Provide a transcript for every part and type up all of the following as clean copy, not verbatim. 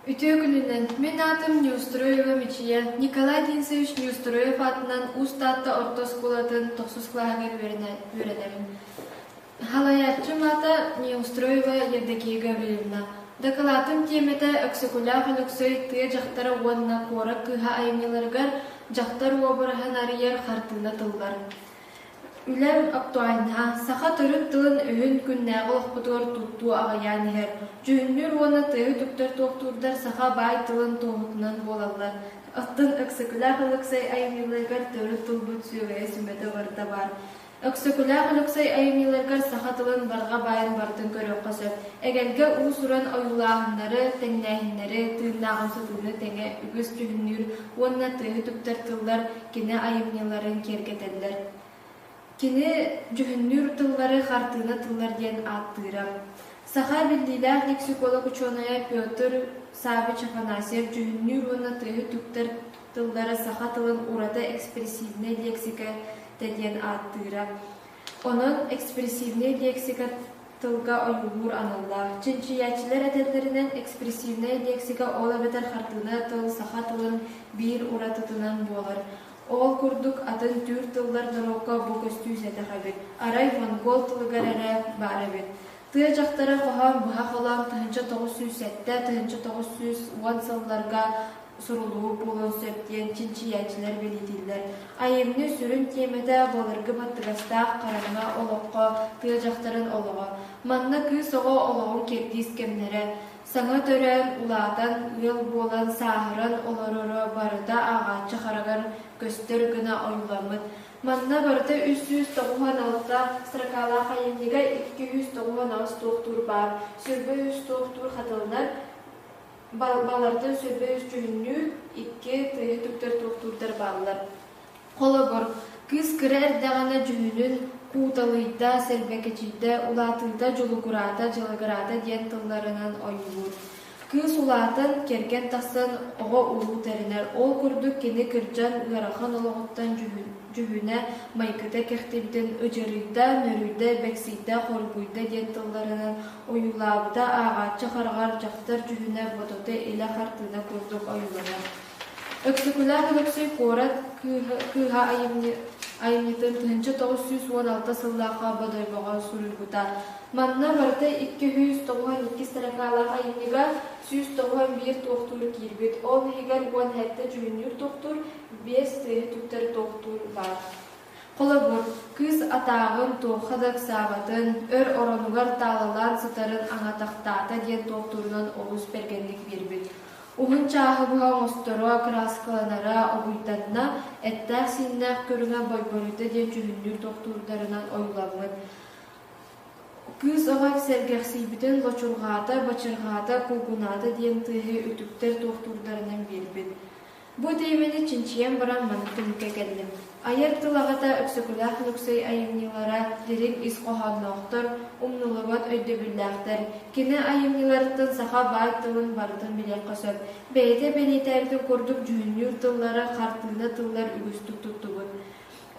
Үтүө күнүнэн! Мин аатым Неустроева Мичийэ, Николай Денисович Неустроев аатынан Уус Таатта орто оскуолатын тохсус кылааһыгар үөрэнэбин. Халайааччым аата Неустроева Евдокия Гаврильевна. Дакылаатым тиэмэтэ Өксөкүлээх Өлөксөй тыа дьахтара уонна куорат кыыһа айымньыларыгар дьахтар уобараһын арыйар хартыына тыллар. Үлэм актуальнаһа, саха төрүт тылын-өһүн күннээҕи олохпутугар туттуу аҕыйаан иһэр. Дьүһүннүүр уонна тыаһы үтүктэр туохтуурдар саха баай тылын туоһутунан буолаллар. Оттон Өксөкүлээх Өлөксөй айымньыларыгар төрүт тылбыт сүөгэйэ-сүмэтэ барыта баар. Өксөкүлээх Өлөксөй айымньыларыгар саха тылын барҕа баайын барытын көрүөххэ сөп. Эгэлгэ уус-уран ойуулааһыннары, тэҥнээһиннэри, тыыннааҕымсытыыны тэҥэ үгүс дьүһүннүүр уонна тыаһы үтүктэр тыллар кини айымньыларын киэргэтэллэр. Кини дьүһүннүүр тыллары хартыына тыллар диэн ааттыыра. Саха биллиилээх лексиколог учуонайа Петр Саввич Афанасьев дьүһүннүүр уонна тыаһы үтүктэр тыллары саха тылын ураты экспрессивнэй лиэксикэтэ диэн ааттыыра. Онон экспрессивнэй лиэксикэ тылга ойуулуур аналлаах. Чинчийээччилэр этэллэринэн, экспрессивнэй лиэксикэ ол эбэтэр хартыына тыл саха тылын биир уратытынан буолар. Ол курдук атын түүр тыллар норуокка бу көстүү сэдэх эбит. Арай монгол тылыгар эрэ баар эбит. Тыа дьахтара хоһоон быһа холоон 1907 1910 сылларга суруллубут буолуон сөп диэн чинчийээччилэр бэлиэтииллэр. Айымньы сүрүн тиэмэтэ былыргы баттыгастаах хараҥа олоххо тыа дьахтарын олоҕо. Манна кыыс оҕо олоҕун кэрдиис кэмнэрэ, саҥа төрөөн, улаатан, ыал буолан, сааһыран олороро барыта ааҕааччы хараҕар көстөр гына ойууламмыт. Манна барыта 396 строкалаах айымньыга 298 туохтуур баар, сүрбэ үс туохтуур хатыланар, Балартан сүрбэ үс дьүһүннүүр, икки тыаһы үтүктэр туохтуурдар бааллар. Холобур, кыыс кыра эрдэҕинэ дьүһүнүн кууталыйда, сэрбэкэчийдэ, улаатыыта дьулугураата, дьалыгыраата диэн тылларынан ойуулуур. Кыыс улаатан, кэргэн тахсан оҕо-уруу тэринэр. Ол курдук кини кырдьан ыарахан олоҕуттан дьүһүнэ, майгыта кэхтибитин ыдьырыйда, нөрүйдэ, бэксийдэ, хоргуйда диэн тылларынан ойуулаабыта ааҕааччы хараҕар дьахтар дьүһүнэ ботото илэ хартыына курдук ойууланар. Өксөкүлээх Өлөксөй куорат кыыһа айымньытын 1916 сыллаахха Бодойбоҕо суруйбута. Манна барыта 292 строкалаах айымньыга 191 туохтуур киирбит, ол иһигэр 17 дьүһүннүүр туохтуур, 5 тыаһы үтүктэр туохтуур баар. Холобур, кыыс атааҕын туохха да ыксаабатын, өр оронугар таалалаан сытарын аҥатахтаата диэн туохтуурунан олус бэргэнник биэрбит. Уһун чааһы быһа оҥосторо, кырааскаланара обуйданна, эттээх-сииннээх көрүҥэ бойборуйда диэн дьүһүннүүр туохтуурдарынан ойууламмыт. Кыыс оҕо сэргэхсийбитин лочурҕаата, бачырҕаата, куугунаата диэн тыаһы үтүктэр туохтуурдарынан биэрбит. Бу тиэмэни чинчийэн баран маннык түмүккэ кэллим. Айар тыл аҕата Өксөкүлээх Өлөксөй айымньылара дириҥ ис хоһоонноохтор, умнуллубат өйдөбүллээхтэр. Кини айымньыларыттан саха баай тылын барытын билиэххэ сөп. Бэйэтэ бэлиэтээбитин курдук дьүһүннүүр тыллары, хартыына тыллар үгүстүк туттубут.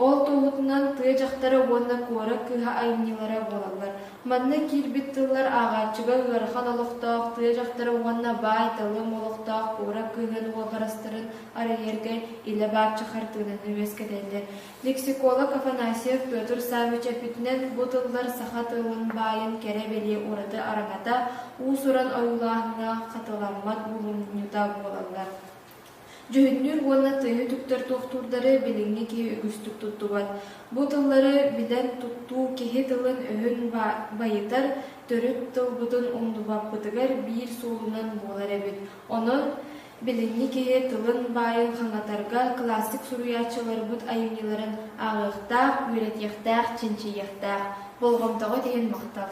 Ол туоһутунан тыа дьахтара уонна куорат кыыһа айымньылара буолаллар. Манна киирбит тыллар ааҕааччыга ыарахан олохтоох тыа дьахтара уонна баай-талым олохтоох куорат кыыһын уобарастарын арыйарга илэ-бааччы хартыынаны үөскэтэллэр. Лексиколог Афанасьев Петр Саввич эппитинэн, бу тыллар саха тылын баайын кэрэ-бэлиэ ураты араҥата, уус-уран ойуулааһыҥҥа хатыламмат булумньута буолаллар. Дьүһүннүүр уонна тыаһы үтүктэр туохтуурдары билиҥҥи киһи үгүстүк туттубат. Бу тыллары билэн туттуу киһи тылын-өһүн байытар, төрүт тылбытын умнубаппытыгар биир суолунан буолар эбит. Онон билиҥҥи киһи тылын баайын хаҥатарга классик суруйааччыларбыт айымньыларын ааҕыахтаах, үөрэтиэхтээх, чинчийиэхтээх. Болҕомтоҕут иһин махтал.